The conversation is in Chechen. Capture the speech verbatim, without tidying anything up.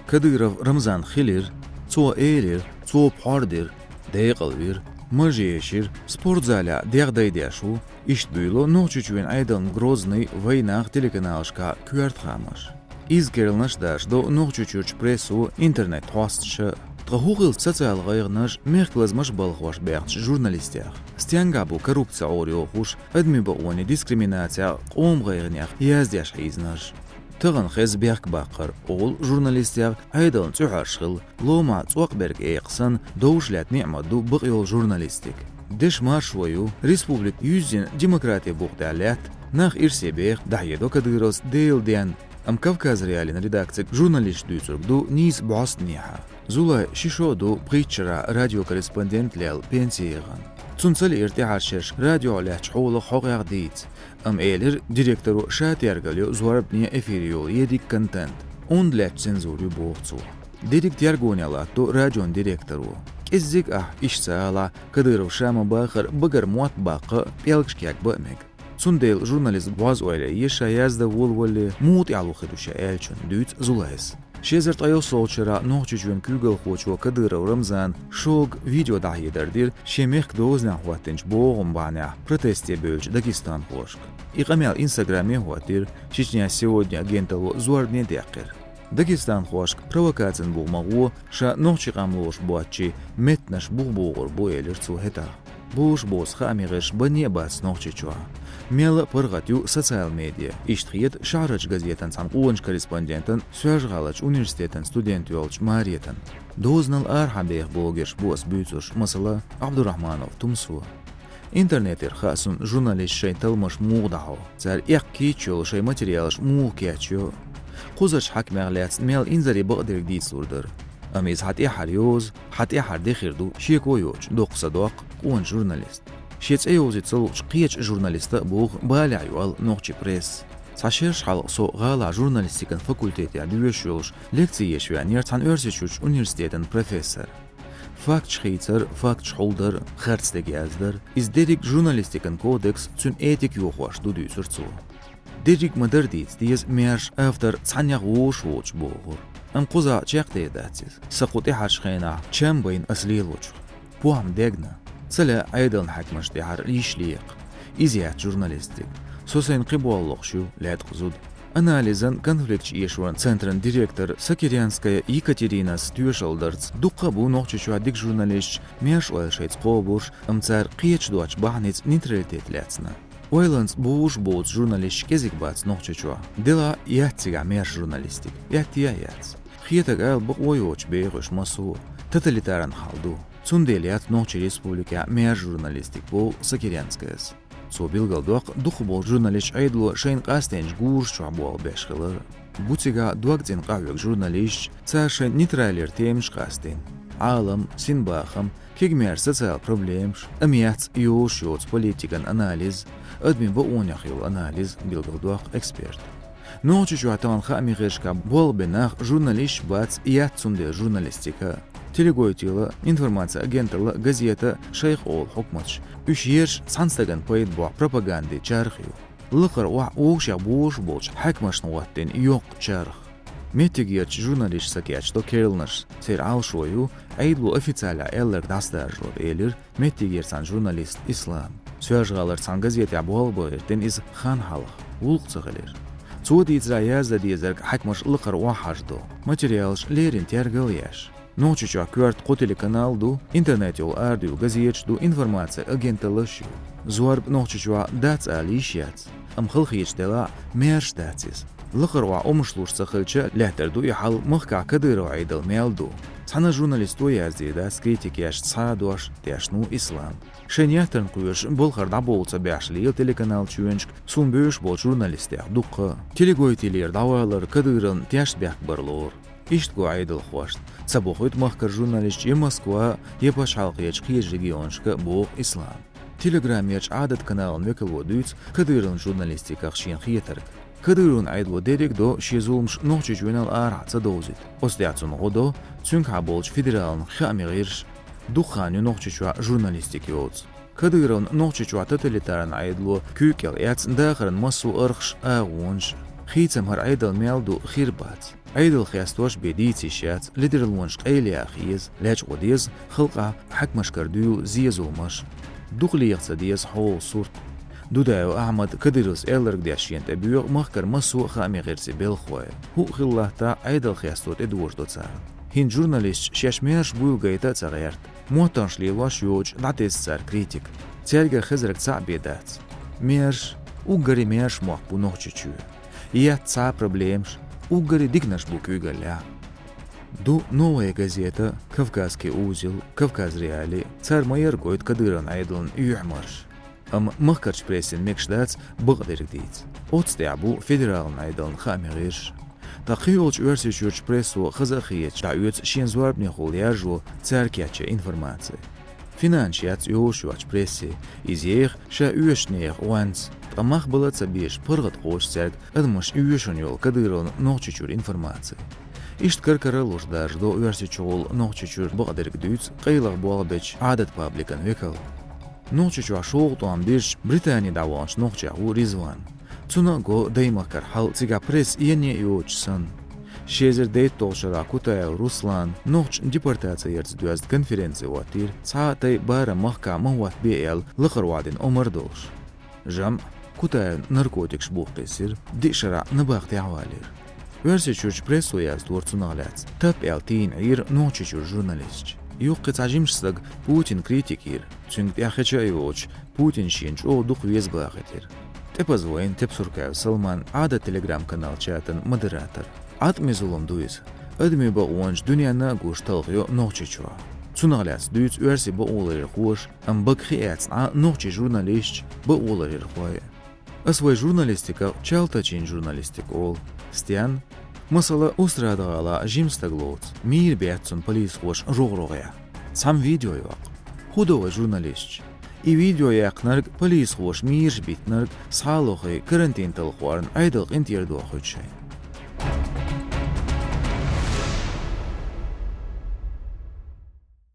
Кадыров Рамзан хилира, цо элира, цо пхьор дира, декъал вира, маж ешира, спортзалехь дегӀ дайдеш ву, иштта буьйло Нохчийчоьнан Ӏедална Грозный, Вайнах телеканалашкахь коьрта хаамаш. Изза керланаш а дашдо Нохчийчуьрчу прессо, интернет-хьосташа. Ткъа хӀун хилла социал гӀайгӀанаш, мехкалазамаш балхош баьхначу журналистех? Стенгахь бу коррупци Ӏорайохуш, адамийн бакъонийн дискриминацех, къоман гӀайгӀанех яздеш хьийзинарш? Тахана хеза бехк баккхар, олу журналистех, Ӏедална цӀе хьожуш хилла, ломахь цӀокъ берг экха санна, довш лаьтта неӀмат ду бакъйолу журналистика. Дешан маршо ю, республика юьззина демократи букъ тӀехь лаьтта, нах ирсе беха, дӀахьедо Кадыровс Делан денна. Амма Кавказ.Реалиин редакцига журналисташ дуьйцург ду нийса бӀостанехьа. Зулай ши шо а ду пхийтта шарахь радиокорреспондент лелла пенси яхана. Цунна ца лиира тӀаьхьарчу шерашка радиохь лаьттачу хьолах хьокъехь дийца. Амма элира, директоро ша тергал йо зорбане, эфире йолу ерриг контент. Онда лаьцна цензура ю, боху цо. Дерриг тергонехь латтадо радион директоро. КӀеззиг ахь, иштта ца алахь, Кадыров ша ма-баххара багара мотт баккха а, пӀелгаш кегба а мега. Цундела журналист бӀозза ойла е ша яздан волавалале, муха тӀаьхьало хир ю ша аьллачунна, дуьйцу Зулайс. Ши эзар ткъе йоьссалгӀачу шарахь Нохчийчоьнан куьйгалхочо Кадыров Рамзана шога видео дӀахьедар дира шен мехкан дозанехь хӀоттийначу богӀам бахьанехь протесте бевллачу дагестанхошка. И къамел Инстаграме а хӀоттийра, Чечня сегодня агенталло зорбане а даьккхира. Дагестанхошка провокацина буха ма гӀо, ша нохчийн къам лоруш боцчийн меттанаш буха богӀур бу, элира цо хӀетахь. Бозуш боцу хаамийн гӀирсаш банне а бац Нохчийчохь. Мелла а паргӀат ю социал медиа. Иштта хета шахьарарчу газетан цхьана къоначу корреспондентан, Соьлжа-ГӀаларчу университетан студент йолчу Маретан. Дозанал арахьа беха блогерш бу ас буьйцурш, масала, Абдурахманов Тумсо. Интернетера хаьа суна журналисташ шайн талламаш муха дӀахьо, цара эккхийташ йолу шайн материалаш муха кечйо. Кхузарчу хьаькамех лаьцна мел инзаре бакъдерг дийцалур дара. Амма иза хьан тӀаьххьара йоза, хьан тӀаьххьара де хир ду, шеко йоцуш, доккха са доккху къоначу журналиста. Шен цӀе йовзийта ца луучу кхечу журналиста а боху балехь ю аьлла нохчийн пресса. Цхьа шераш хьалха со гӀалахь журналистикан факультетехь доьшуш йолуш лекци еш веанера цхьана Оьрсийчуьрчу университетан профессор. Факташ хийцар, факташ хьулдар, харцдерг яздар, иза дерриг журналистикан кодекс, цуьнан этика йохош ду, дуьйцура цо. Дерриг ма-дарра дийца деза маьрша, автор цхьаннех вовшах воцуш, бохура. Амма кхузахь чекхдер дац иза. Сан кху тӀаьхьарчу хенахь чам байна ас лелочух. ПохӀма дегна. Ца лаьа Ӏедална хьаькамашна тӀаьхьара йиш лекха. Иза яц журналистика. Со сайна кхин боллохуш ю, лаьтта кха зуда. Анализан, конфликташ эшоран центран директор Сокирянская Екатеринас тоьшалла дарца, дуккха а бу Нохчийчохь дика журналисташ, маьрша ойла шайца кхобуш, амма цара кхеташ доцчу бахьаница нейтралитет лаьцна. Ойланца бовзуш боцу журналисташ кӀезиг бац Нохчийчохь. Делахь а яц цигахь маьрша журналистика. Этта а яц. Хетарг ала бакъо йоцуш беха уьш массо а. Тоталитаран хьал ду. Цундела яц нохчийн республикехь маьрша журналистика, боху Сокирянскаяс. Цо билгалдоккху, дукхахболчу журналисташа Ӏедало шайна къастийначу гураш чохь болх беш хилар. Бу цигахь догцӀена къахьоьгу журналисташ, цара шайна нейтралера темаш къастийна: Ӏалам, синбахам, кегамерчу социал проблемаш, амма яц йозуш йоцу политикан анализ, адамийн бакъонех йолу анализ, билгалдоккху эксперта. Нохчийчохь тахана хаамийн гӀирсашкахь болх бен нах журналисташ бац, яц цундела журналистика. Телегойтийла, информаци агенталла, газета, шайх олу хьукматаш. Уьш ерш цхьана стагана пайда бохьу пропагандин чарх ю. Лакхара охьа вовшех бозуш болчу хьаькамашна хӀоттийна йоккха чарх. Меттигерчу журналисташа ца кечдо керланаш, церан Ӏалашо ю, Ӏедало официалехь аьлларг дӀасадаржор, элира меттигера цхьана журналиста Ислама. Соьлжа-ГӀалара цхьана газетехь болх бан гӀиртина иза хан хьалха, гӀуллакх ца хилира. Цо дийцарехь, яздан дезарг хьаькамаша лакхара охьахьажадо, материалаш леррина тергал а еш. Нохчийчохь коьрта кхо телеканал а ду, интернет йолу арадуьйла газеташ а ду, информаци агенталлаш а ю. Зорба Нохчийчохь дац ала йиш яц, амма хала хеташ делахь а, маьрша дац иза. Лакхара охьа омаш луш ца хилча, лаьттар ду и хьал, махкахь Кадыровн Ӏедал мел ду. Цхьана а журналисто яздийр дац критика еш цхьа а дош, тешна ву Ислам. Шайна еттарна кхоьруш балхара дӀабовла ца беш лела телеканал чоьнашка суна бевзаш болчу журналистех дуккха а. Телегойтийлера дӀавалар Кадыровна тешнабехк бара лору. Иштта го Ӏедалхошна, ца бохуьйту махкара журналисташ я Москва, я пачхьалкхерчу кхечу регионашка, боху Ислама. Телеграмерчу Ӏадат каналан векало дуьйцу Кадыровн журналистиках шена хетарг. Кадыровн Ӏедало дерриг а до шен зуламаш Нохчийчоьнал арахьа ца довзийта. Оцу тӀехь цунна гӀо до цуьнгахьа болчу федералан хаамийн гӀирсаша. Дукха хан ю Нохчийчохь журналистика йоцу. Кадыровн Нохчийчохь тоталитаран Ӏедало куьйга кӀел эцна дахаран массо а архаш, агӀонаш. Хийцам хӀара Ӏедал мел ду хир бац. Ӏедал хестош бен дийца йиш яц, ледарлонаш къайлаяха еза, лечкъо деза, халкъа хьакимашкара дуьйла зен-зуламаш. Дукха леха ца деза хьогӀа сурт. Дудаев Ахьмад Кадыровс аьлларг деш шена тӀе боьгӀу махкара массо а хааман гӀирсийн белхахой. ХӀуъа хилла латта Ӏедал хесто тӀедожадо царна. ХӀинца журналисташ шаьш маьрша буйла гайта а ца гӀерта. Моттаргаш лелош йоцуш дӀатесна цара критика. Цаьргара хезарг цхьаъ бен дац. Маьрша, уггаре маьрша мохк бу Нохчийчоь. Етта цхьа а проблемаш, уггаре диканаш бу куьйгаллехь. Ду «Новая газета», «Кавказский узел», «Кавказ.Реалии», цара ма-ярра гойту Кадыровн Ӏедална юьхьмарш. Амма махкарчу прессина мегаш дац бакъдерг дийца. Оцу тӀехь бу федералан Ӏедална хааман гӀирсаш. Ткъа кхийолчу Оьрсийчуьрчу прессо хаза а хеташ дӀаоьцу шен зорбанехула яржо цара кечйина информаци. Финансаш яц йолуш йоцчу прессе, иза еха ша оьшучу нехан гӀоьнца, ткъа мах бала а ца безаш паргӀатхочуьнга, адамаш оьшуш йолу Кадыровн Нохчийчуьра информаци. Иштта кара-кара луш даржадо Оьрсийчухула Нохчийчуьра бакъдерг дуьйцу къайлаха болх бечу Ӏадат пабликан векал. Нохчийчохь шолгӀа тӀом бирзича Британе дӀаваханчу нохчех ву Ризван. Цунна а го даймахкара хьал, цигахь пресса эна а йоцуш санна. Ши эзар дейтталгӀачу шарахь Кутаев Руслана нохчашна депортаци ярца доьзна конференци хӀоттийра, цхьа а тайпа барам махкахь ма хӀоттабе аьлла, лакхара охьадина омра а долуш. ЖамӀ Кутаевна наркотикаш бухкийсира, диъ шарахь набахтехь а валийра. Оьрсийчуьрчу прессо яздора цунах лаьцна, тап аьлла тийна Ӏийра Нохчийчуьра журналисташ. Юха кхин цхьа жимачу стага Путинан критика йира, цуьнга тӀехь хеча а йоцуш, Путин шена чӀогӀа дукха веза бахийтира. ТӀепаза вайна Тепсуркаев Салман, Ӏадат Telegram-канал чатан модератор. ӀаткӀаме зулам ду иза. Адамийн бакъонаш дуьненна а гуш талхайо Нохчийчохь. Цунах лаьцна дуьйцу оьрсийн бакъоларъярхоша, амма бага хи эцна Ӏа нохчийн журналисташ, бакъоларъярхой. Ас вай журналистиках чалтачийн журналистика олу. Стенна? Масала, Устрада-ГӀала жима стаг лоцу, мийра бетта цунна полисхоша рогӀ-рогӀехь. Цхьамма видео йоккху. ХӀун до вай журналисташ? И видео яьккхинарг, полисхоша мийраш биттинарг схьа а лохий, карантин талхорна Ӏедалан къинтӀера дохуьйту шайна.